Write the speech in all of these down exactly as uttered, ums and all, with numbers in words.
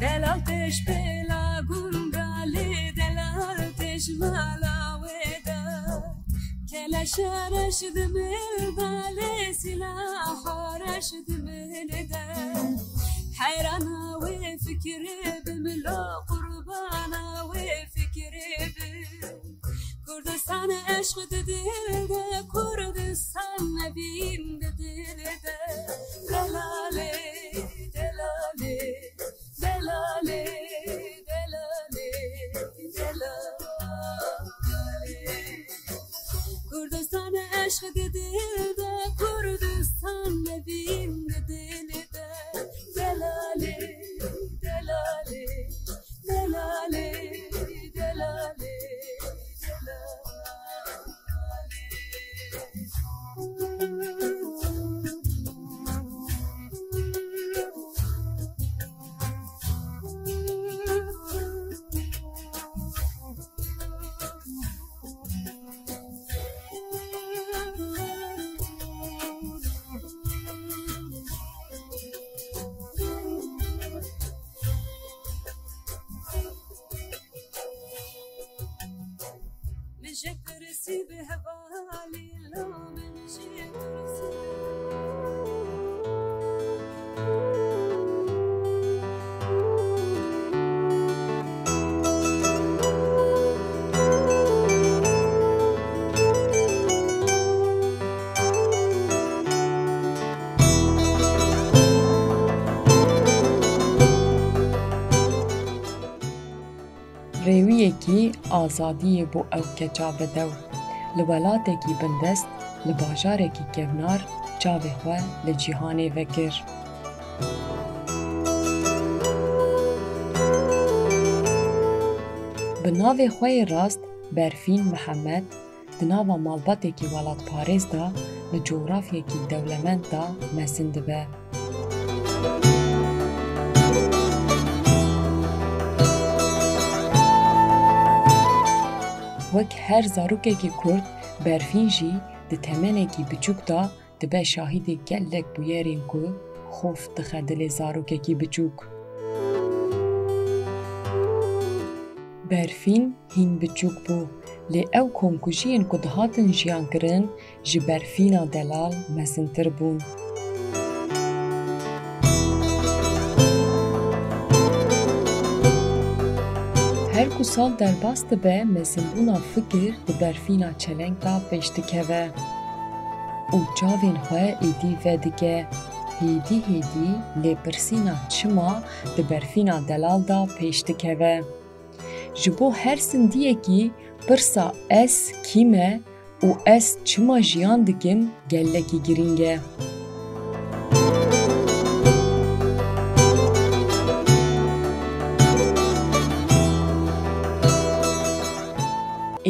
Delal têş pêla gunga lê, delal têş mala wê de. Keleşe reş dimil de lê, silaha reş dimil de. Heyrana wê fikirê bim, lo qurbana wê fikirê bim. Kurdistan eşq di dil de, Kurdistan nevîn di dil de. Delalê, delalê, delalê, delalê, delalê. Kurdistan eşq di dil de, Kurdistan nevîn di dil de. Delalê, delalê, delalê, delalê, delalê. Min jê pirsî bi hevalî, lo min jê pirsî. Rêwiyekî azadiyê bo ew keça bedew. Li welatekî bindest, li bajarekî kevnar çavê xwe li cîhanê vekir. Bi navê xwe yê rast Berfîn Mihemed, di nava malbatekî welatparêz de li cografyekî dewlemend de mezin dibe. Wek her zarokekî kurd, Berfîn jî di temenekî biçûk de dibe şahidê gelek bûyerên ku xof dixe dilê zarokekî biçûk. Berfîn hîn biçûk bû, lê ew komkujiyên ku dihatin jiyan kirin, ji Berfîna delal mezintir bûn. Her ku sal derbas dibe, mezinbûna fikir di Berfîna çeleng de pêş dikeve û çavên xwe êdî vedike. Hêdî hêdî lêpirsîna çima di Berfîna delal de pêş dikeve. Ji bo her sindiyekî pirsa ez kî me û ez çima jiyan dikim gelekî girîng e.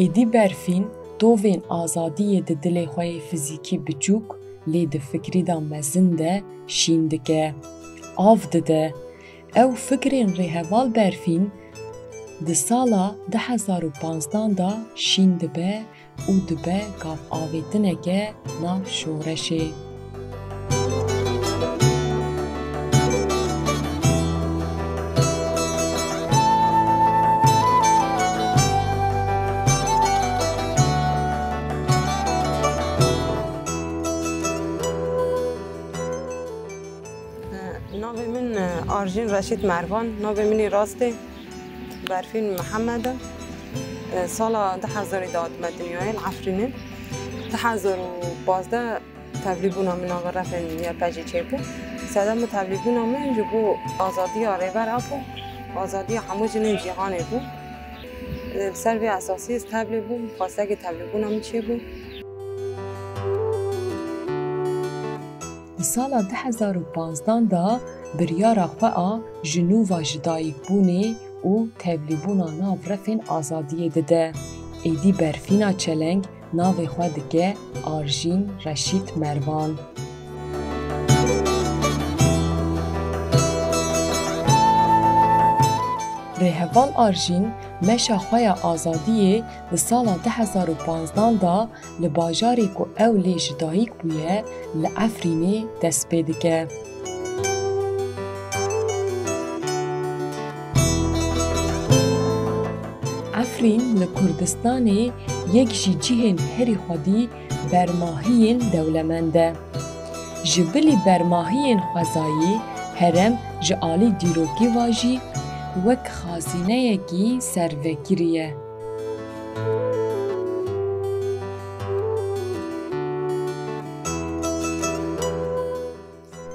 Êdî Berfîn tovên azadiyê di dilê xwe yê fizîkî biçûk, lê di fikrî de mezin de şîn dike, av dide. Ew fikrên rêheval Berfîn di sala du hezar û panzdan de şîn dibe û dibe gavavêtineke nav şoreşê. Navê min, e, Arjîn Reşîd Mervan, navê min ê rastê Berfîn Mihemed e. E, sala du hezarî de hatime dinyayê li Efrînê. Du hezar û pazdeh tevlîbûna min nava refên Y P G çêbû. Sedema tevlîbûna min ji bo azadiya Rêber Apo, azadiya hemû jinên cîhanê bû. Li ser vê esasî ez tevlî bûm, xwestekê tevlîbûna min çêbû. Di sala du hezar û panzdan de biryara xwe a ji nû ve ji dayikbûnê û tevlîbûna nav refên azadiyê dide. Êdî Berfîna Çeleng navê xwe dike Arjîn Reşîd Mervan. Rêheval Arjîn meşa xwe ya azadiyê di sala du hezar û panzdan de li bajarê ku ew lê ji dayik bûye, li Efrînê dest pê dike. Efrîn li Kurdistanê yek ji cihên herî xwedî bermahiyên dewlemend e. Ji bilî bermahiyên xwezayî, herêm ji alî dîrokî ve jî wek xazîneyekî servekirî ye.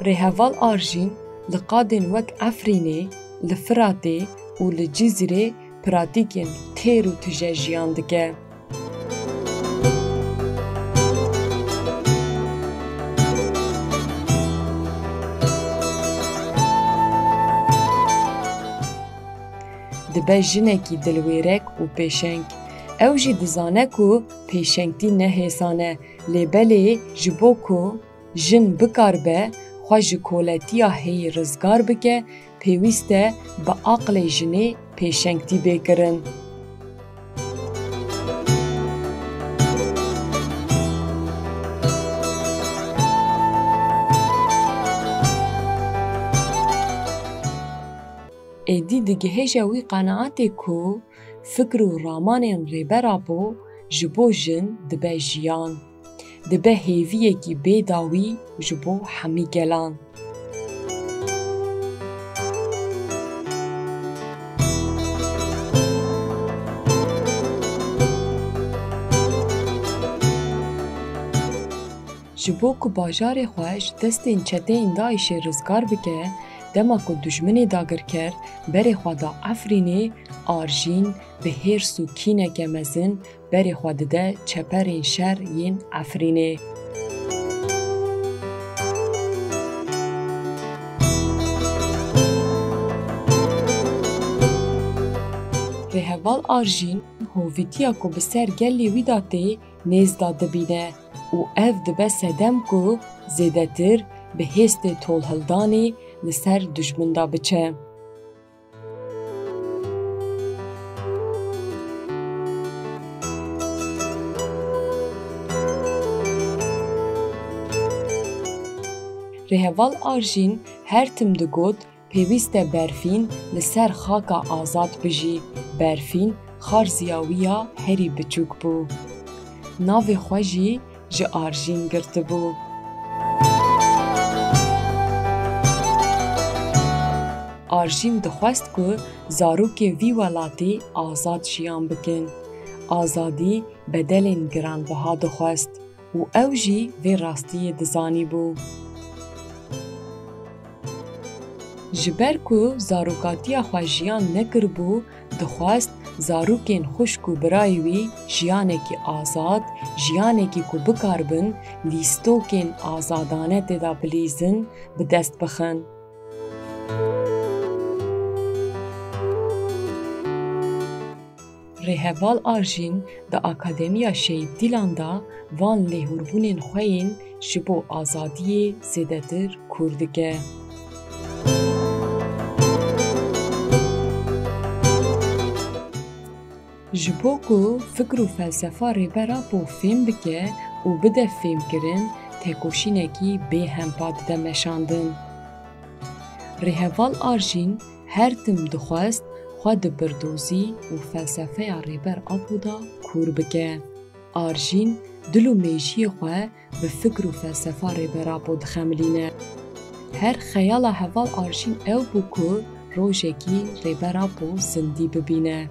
Rêheval Arjîn li qadên wek Efrînê, li Firatê û li Cizîrê pratîkên têr û tije jiyan dike. Dibe jinekî dilwêrek û pêşeng. Ew jî dizane ku pêşengtî ne hêsan e, lê belê ji bo ku jin bikaribe xwe ji koletiya heyî rizgar bike, pêwîst e bi aqilê jinê pêşengtî bê kirin. Êdî digihêje wî qenaetê ku fikr û ramanên Rêber Apo ji bo jin dibe jiyan, dibe hêviyekî bê dawî ji bo hemî gelan. Ji bo ku bajarê xwe ji destên çeteyên DAIŞê rizgar bike, dema ku dijminê dagirker berê xwe da Efrînê, Arjîn bi hêrs û kîneke mezin berê xwe dide çeperên şer yên Efrînê. Rêheval Arjîn hovîtiya ku bi ser gelê wî de tê nêz de dibîne û ev dibe sedem ku zêdetir bi hêstê tolhildanê li ser dijmin de biçe. Rêheval Arjîn her tim digot, pêwîst e Berfîn li ser xaka azad bijî. Berfîn xarziya wî ya herî biçûk bû. Navê xwe jî ji Arjîn girtibû. Arjîn dixwest ku zarokê vî welatî azad jiyan bikin. Azadî bedelên giranbiha dixwest û ew jî vê rastiyê dizanîbû. Ji ber ku zarokatiya xwe jiyan nekiribû, dixwest zarokên xwişk û birayê wî jiyanekî azad, jiyanekî ku bikaribin lîstokên azadane tê de bilîzin, bi dest bixin. Rêheval Arjîn di Akademiya Şehîd Dîlan de van lêhûrbûnên xwe yên ji bo azadiyê zêdetir kûr dike. Ji bo ku fikr û felsefa Rêber Apo fêm bike û bide fêmkirin, tekoşînekî bê hempa dide meşandin. Rêheval Arjîn her tim dixwest xwe di birdozî û felsefeya Rêber Apo de kûr bike. Arjîn dil û mêjiyê xwe bi fikr û felsefa Rêber Apo dixemilîne. Her xeyala heval Arjîn ew bû ku rojekî Rêber Apo zindî bibîne.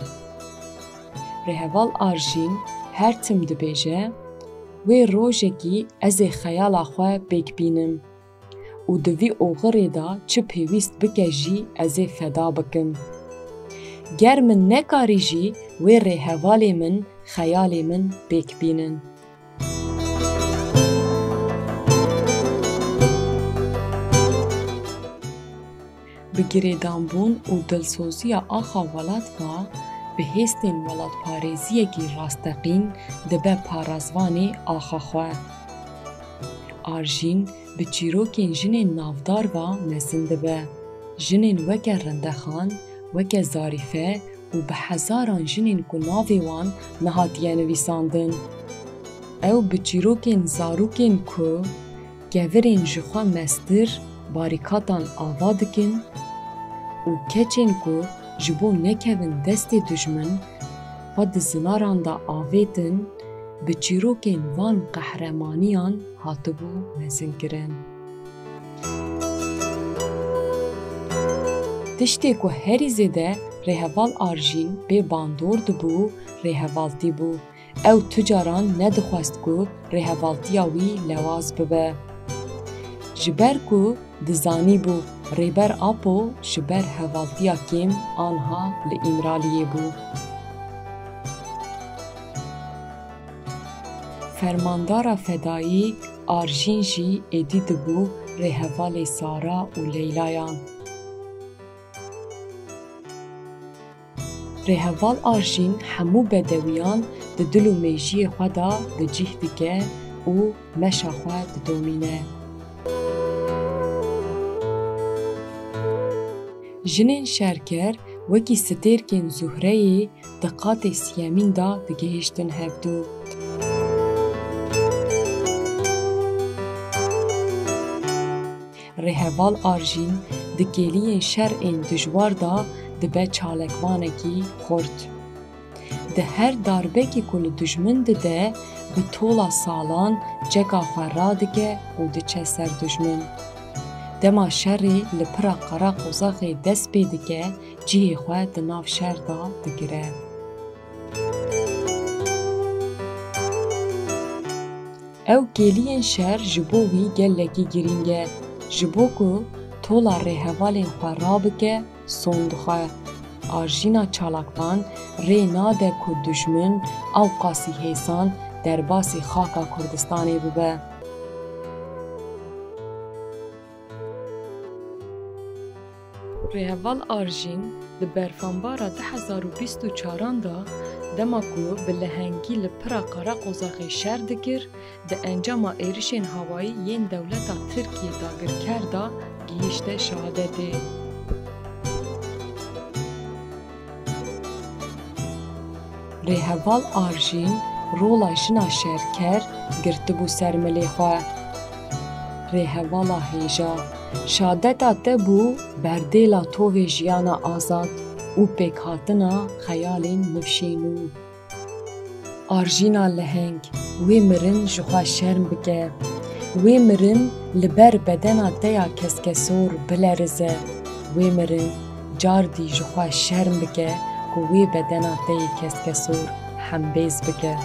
Rêheval Arjîn her tim dibêje, wê rojekî ez ê xeyala xwe pêk bînim û di vî oxirê de çi pêwîst bike jî ez ê feda bikim. Ger min nekarî jî wê rêhevalê min xeyalê min pêk bînin. Bi girêdanbûn û dilsoziya axa welat ve bi hêstên welatparêziyekî rasteqîn dibe parrazvanê axa xwe. Arjîn bi çîrokên jinên navdar ve mezin dibe. Jinên weke Rindexan, weke Zarîfe û bi hezaran jinên ku navê wan nehatiye nivîsandin. Ew bi çîrokên zarokên ku kevirên ji xwe mestir barîkatan ava dikin û keçên ku ji bo nekevin destê dijmin, di zinaran de avêtin, bi çîrokên van qehremaniyan hatibû mezinkirin. Tiştê ku herî zêde rêheval Arjîn pê bandor dibû, rêhevaltî bû. Ew tu caran nedixwest ku rêhevaltiya wî lewaz bibe. Ji ber ku dizanîbû Rêber Apo ji ber hevaltiya kêm anha li Îmraliyê bû. Fermandara fedayî Arjîn jî êdî dibû rêhevalê Sara û Leylayan. Rêheval Arjîn hemû bedewiyan di dil û mêjiyê xwe de bi cih dike û meşa xwe didomîne. Jinên şerker wekî stêrkên Zuhreyê di qatê siyemîn de digihiştin hevdû. Rêheval Arjîn di kêliyên şer ên dijwar de dibe çalakvanekî xurt. Di her darbekî ku li dijmin dide, bi tola salan çeka xwe radike û diçe ser dijmin. Dema şerê li pira Qeraqozaxê dest pê dike, cihê xwe di nav şer de digire. Ew kêliyên şer ji bo wî gelekî girîng e, ji bo ku tola rêhevalên xwe rabike, son dixwe. Arjîna çalakvan rê nade ku dijmin ewqasî hêsan derbasî xaka Kurdistanê bibe. Rêheval Arjîn di berfanbara du hezar û bîst û çaran de, dema ku bi lehengî li pira Qeraqozaxê şer dikir, di encama êrişên hawayî yên dewleta Tirkiyê dagirker de gihîşte şehadetê. Rêheval Arjîn rola jina şerker girtibû ser milê xwe. Rêhevala hêja, şadeta te bû berdêla tovê jiyana azad û pêkhatina xeyalên nifşê nû. Arjîna leheng, wê mirin ji xwe şerm bike. Wê mirin li ber bedena te ya keskesor bilerize. Wê mirin cardî ji xwe şerm bike ku wê bedena te yê keskesor hembêz bike.